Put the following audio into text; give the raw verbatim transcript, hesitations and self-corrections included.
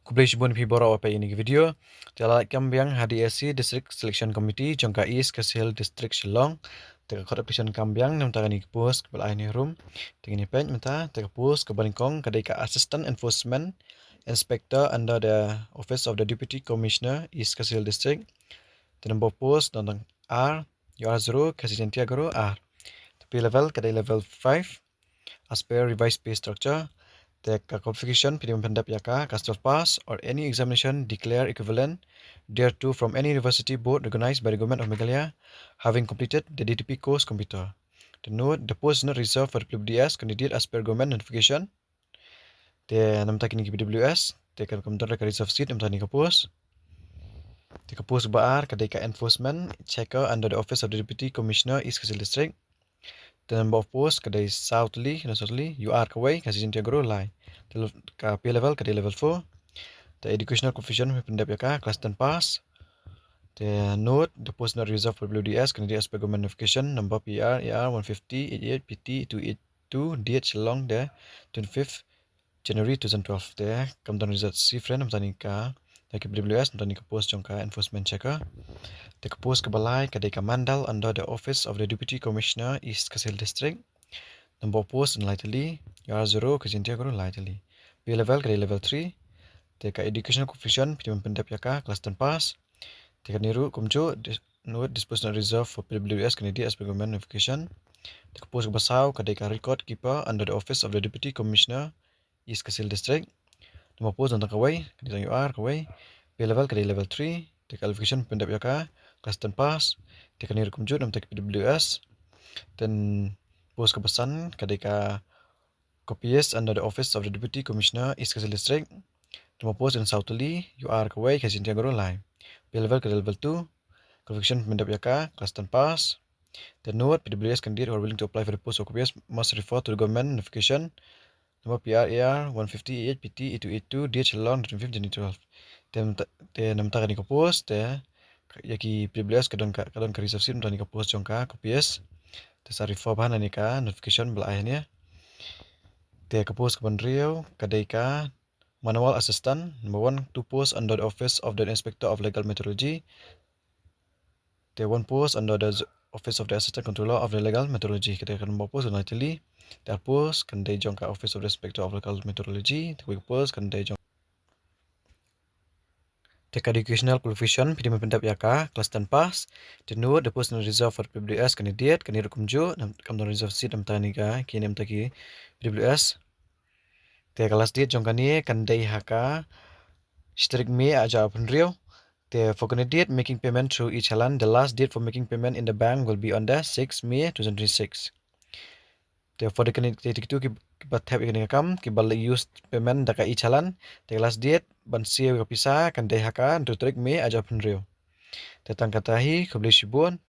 Khublei shibun phi baroh ba peit ïa kane ka video. Te la kam biang ha D S C, District Selection Committee jong ka East Khasi Hills District, Shillong. Te ka khot application kam biang namta kane ka post ba la ai ha rum. Te ngin ïa peit mynta, te ka post kaba nyngkong ka dei ka Assistant Enforcement Inspector under the Office of the Deputy Commissioner, East Khasi Hills District. Te number post dang dang ar, U R zero, Khasi Jaintia Garo ar. Te pay level ka dei level five as per revised pay structure. Te ka qualification phi dei ban pyndep ïa ka class twelve pass or any examination declared equivalent thereto from any university board recognized by the Government of Meghalaya, having completed the D T P course computer. Te note, the post is not reserved for the P W D S candidate as per government notification. Te namta kine ki P W S, te ka, kam don ka reserve seat namta kane ka post. Te ka post ba ar ka dei ka Enforcement Checker under the Office of the Deputy Commissioner, East Khasi Hills District. Te number of post ka dei saw tylli, ka dei saw tylli, U R kawei, Khasi Jaintia Garo lai. Te le-, ka pay level ka dei level four. Te educational qualification phi pyndep ïa ka class ten pass. Te note, the post not reserved for P W D S candidate as per government notification number P R A R one fifty eight eight P T two eight two, date Shillong, the twenty-fifth January two thousand twelve. Te kam don reserve seat namta kane ka, da ki P W S, namta kane ka post jong ka Enforcement Checker. Te ka post kaba lai ka dei ka Mandal under the Office of the Deputy Commissioner, East Khasi Hills District. Number of post lai tylli, U R zero, Khasi Jaintia Garo lai tylli. Pay level ka dei level three. Te ka educational qualification phi dei ban pyndep ïa ka class ten pass. Te kane ruh kumjuh, dis-, note, this post not reserved for P W S candidate as per government notification. Te ka post kaba saw ka dei ka Record Keeper under the Office of the Deputy Commissioner, East Khasi Hills District. Number post dang dang kawei, ka dei dang U R kawei. Pay level ka dei level three. Te ka qualification pyndep ïa ka class ten pass. Te kane ruh kumjuh namta ki P W S. Te post kaba san ka dei ka Copyist under the Office of the Deputy Commissioner, East Khasi Hills District. Number post dang saw tylli, U R kawei, Khasi Jaintia Garo lai. Pay level ka dei level two. Qualification pyndep ïa ka class ten pass. Te note, P W S candidate who are willing to apply for the post of copyist must refer to the government notification number P R A R one fifty eight P T eight two eight two, date Shillong, twenty-fifth January twelve. Te namta, te namta kane ka post, te ïa ki P W S ka don ka, ka don ka reserve seat namta kane ka post jong ka copyist. Te sa refer bha na kane ka notification ba la ai hangne. Te ka post kaba hynriew ka dei ka Manual Assistant, number one, two posts under the Office of the Inspector of Legal Metrology. Te one post under the Office of the Assistant Controller of the Legal Metrology. Ka dei ka number post ka dei lai tylli. Te ar post kan dei jong ka Office of the Inspector of Legal Metrology. Te kawei ka post kan dei jong. Te ka educational qualification phi dei ban pyndep ïa ka class ten pass. Te note, the post not reserved for P W S candidate, kane ruh kumjuh, nam-, kam don reserve seat namta kane ka, kine namta ki P W S. Te ka last date jong kane kan dei ha ka shi tarik May arhajar arphew hynriew. Te for candidate making payment through e-challan, the last date for making payment in the bank will be on the sixth May twenty twenty-six. Te for the candidate, te kito ki, kiba thep ïa kane ka kam, kiba leh use payment da ka e-challan, te ka last date ban siew ïa ka pisa kan dei ha ka hynriew tarik May arhajar arphew hynriew. Te tang kata hi, khublei shibun.